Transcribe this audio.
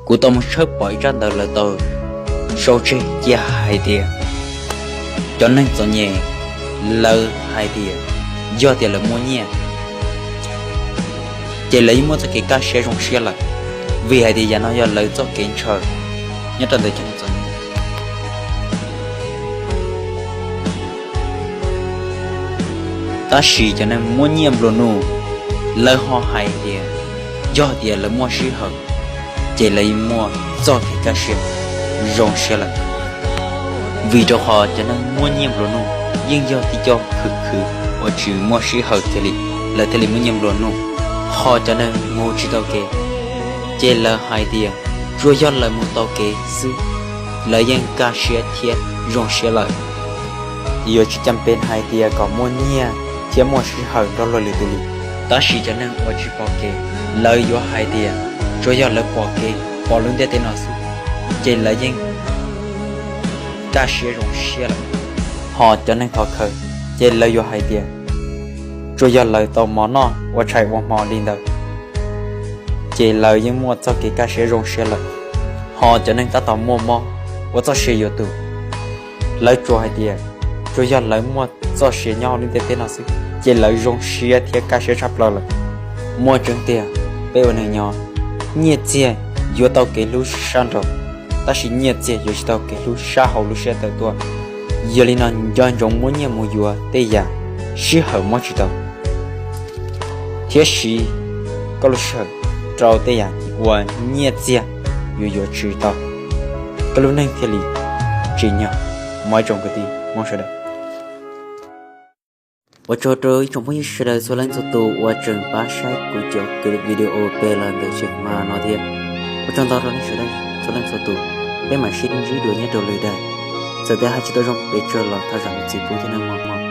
Kuv tau mus tshawb pom ib tsab ntawv lawv tau sau tseg cia hais tias cov neeg txom nyem lawv hais tias yog tias lawv muaj nyiaj ces lawv yeej muaj txoj kev kaj siab zoo siab lawm, vim hais tias yam no yog lawv txoj kev ntshaw nyob rau ntawm cov neeg txom nyem. Tab sis cov neeg muaj nyiaj nplua nuj, lawv ho hais tias yog tias lawv muaj sij hawm ces lawv yeej muaj txoj kev kaj siab zoo siab lawm. Vim rau qhov cov neeg muaj nyiaj nplua nuj yeej yog tib co khwv khwv uas tsis muaj sij hawm kiag li, lawv thiaj li muaj nyiaj nplua nuj. Ho cov neeg mus tsis tau kev, ces lawv hais tias tsuas yog lawv mus tau kev xwb, lawv yeej kaj siab thiab zoo siab lawm. Yuav tsis cam pes hais tias kom muaj nyiaj thiab muaj sij hawm nrog luag lwm tus li. Tab sis cov neeg uas tsis pom kev, lawv yuav hais tias tsuas yog lawv pom kev, pom lub ntiaj teb no xwb, ces lawv yeej kaj siab zoo siab lawm. Ho cov neeg thov khawv, ces lawv yuav hais tias tsuas yog lawv tau mov noj ua tshais ua hmo li ntawd, ces lawv yeej muaj txoj kev kaj siab zoo siab lawm. Ho cov neeg tab tom muaj mob ua txoj sia yuav tuag, lawv tsuas hais tias tsuas yog lawv muaj txoj sia nyob hauv lub ntiaj teb no xwb, ces lawv zoo siab thiab kaj siab tshaj plaws lawm. Muaj tseeb tiag, peb ua neeg nyob, nyiaj txiag yuav tau kev hlub sab nraud, tab sis nyiaj txiag yuav tsis tau kev hlub sab hauv lub siab tawm tuaj. Yog li no nco ntsoov muab nyiaj mus yuav tej yam sij hawm muab tsis tau, thiab siv koj lub sij hawm rau tej yam uas nyiaj txiag yuav yuav tsis tau, koj lub neej thiaj li tsim nyog mob ib tsoom kwv tij Hmoob sawv daws. Ua tsaug rau ib tsoom phooj ywg sawv daws txhua leej txhua tus uas tseem pab saib kuv cov video peb los ntawm tsev ma no thiab. Ua tsaug ntau rau nej sawv daws txhua leej txhua tus, peb mam sib ntsib dua nyob rau lwm daim. Txawm tias hais tsis tau zoo peb tsuas los thov zam lub txim pub thiab nawb mog.